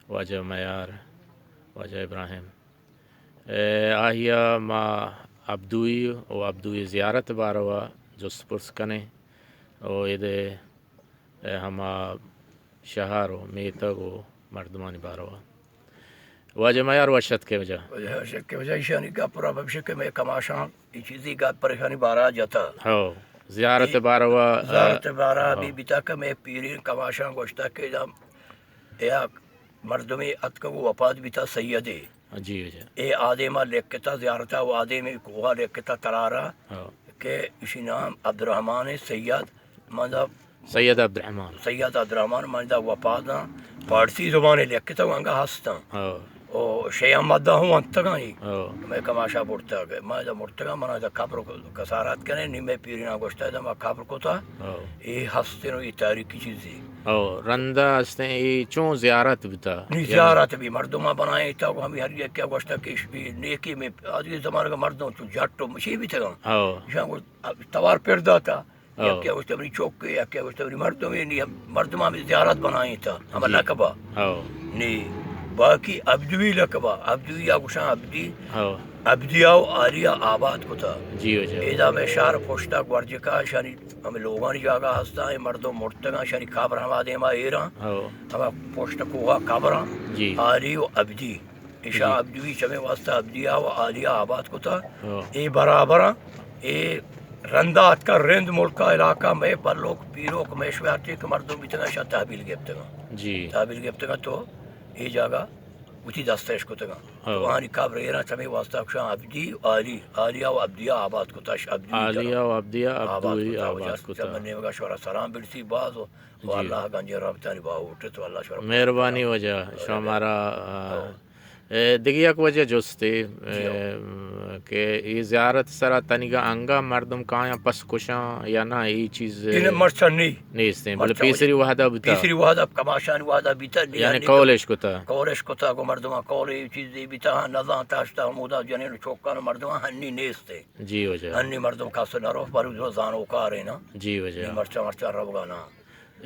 واجہ میار، واجہ ابراہیم۔ اے، آہیا ما عبدوئی و عبدوئی زیارت باروا جست پرس کنیں و ادے، اے، ہما شہر و میتگ و مردمانی باروا۔ واجہ میار وش اتکے واجہ۔ واجہ وش اتکے واجہ، ایشانی گپ را ببشے کہ مئے کماشاں ای چیزی گپ پریشانی بارا جتا۔ ہو، زیارت باروا، زیارت بارا ہو۔ بی بیتا کہ مئے پیرین کماشاں گوشتا کہ ادا یک مردمے اتکگ و وپات بیتا سیدے۔ جی، جی۔ اے آدیما لکھتا زیارتا و آدیمی کوہا لکھتا ترارا ہو۔ کہ اشی نام عبدالرحمن سید، من دا سید عبدالرحمن۔ سید عبدالرحمن من دا وپاتاں، پارسی زبان لکھتا و انگا ہستاں۔ ہو۔ او شیعہ مدہ ہوں انتگاں ہی۔ ہو۔ مئے کماشا برتگ۔ من دا مرتگاں، من دا قبر کسارات کنے، نی مئے پیرینا گوشتا دا ما قبر کتا۔ ہو۔ اے ہستن و اے تاریخی چیزی۔ ہو، رندا ہستیں، اے چون زیارت بتا؟ نی یعنی زیارت بی، مردماں بنائیں تا، ہمی ہر یکیا گوشتا کہ اش بی نیکی میں، آدھی زمانہ کا مردم تو جٹ و مشی بیتگاں۔ ہو۔ شان گوشت، توار پر داتا۔ ہو۔ یکے ء گوشت منی چک، یکے ء گوشت منی مردم، نی مردماں ہمے زیارت بنائینتا، ہما جی۔ لقبا۔ ہو۔ نی باقی عبدوی لقبا، عبدوی یا گوشاں عبدی، ہو۔ عبدیا و عالیا آباد کتا۔ جی واجہ۔ ادا مئے شہر پشتا گورجکا، شانی ہمے لوگانی جاگہ ہستا، اے مردم مرتگاں، شانی قبر ہما دیما ایراں، ہو۔ ہما پشت کوہا قبراں، جی۔ عالی و عبدی۔ ایشاں جی۔ عبدوی چمے واسطہ عبدیا و عالیا آباد کتا۔ ہاں۔ اے برابراں، اے رندا اتکا رند ملکا علاقہ مئے بلوک پیروک مئے شویاٹی کہ مردم بیتگاں، ایشاں تحویل گپتگاں۔ جی۔ تحویل گپتگاں تو اے جاگہ وتی دستش کتگاں۔ ہاں۔ تو آنی قبر ایراں چمے واسطہ کشاں عبدی عالی، عالیا و عبدیا آباد کتا، اش عبدوی عالیا و عبدیا آباد عبدوی کتا، آباد واجہ کتا۔ چمے نیمگا شورا سلام برسی باز و و جی۔ اللہ گنجیں رحمتانی باہوٹ تو اللہ شما مہربانی واجہ، شما مارا، آ، ہو۔ اے، دگہ یک واجہ جستے، اے، جی ہو۔ کہ اے زیارت سرا تنیگا انگا مردم کایاں پس کشاں یا نہ، اے چیز اے مرچاں نی۔ نیستیں، بلے مرچاں پیسری وحدہ بوتا۔ پیسری وحدہ کماشانی وحدہ بیتا، نی یعنی ہنی قولش کتا۔ قولش کتا، گو مردماں قول اے چیز اے بیتا، ہاں، نزانتا اشتا ہمودا جنین و چوکان مردماں ہنی نیستے۔ جی واجہ۔ ہنی مردم کس نہ رو، بلوچ زانوکار ایں نا۔ جی واجہ۔ نی مرچاں، مرچاں روگا نا۔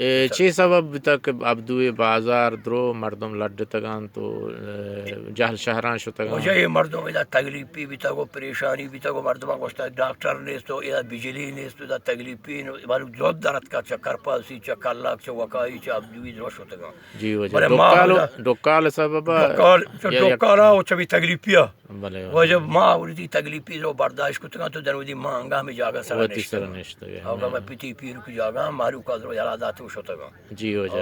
اے چے سبب بوتگ کہ عبدوی بازار درو مردم لڈتگ انت و، اے، جہل شہراں شتگ انت؟ واجہ اے مردم ادا تکلیفی بیتگ و پریشانی بیتگ و مردماں گوشتگ ڈاکٹر نیست و ادا بجلی نیست و ادا تکلیفی نو، بلوچ زود در اتکگ چہ کرپاسی، چہ کلک، چہ وکائی، چہ عبدوی درو شتگ انت۔ جی واجہ۔ بلے ما ڈکال و، ادا ڈکال سبب ء ڈکال، چہ یا یک ڈکال ء و چہ بی تکلیفی ء۔ بلے۔ واجہ ما اولی تکلیفی رو برداشت کتگاں تو دنودی ما انگا ہمے جاگہ سرا وتی سرا نشتگاں۔ نشتگاں۔ او گا پتی پیرکی جاگہ مالوک ء درو یلا دات و شتگاں۔ جی واجہ۔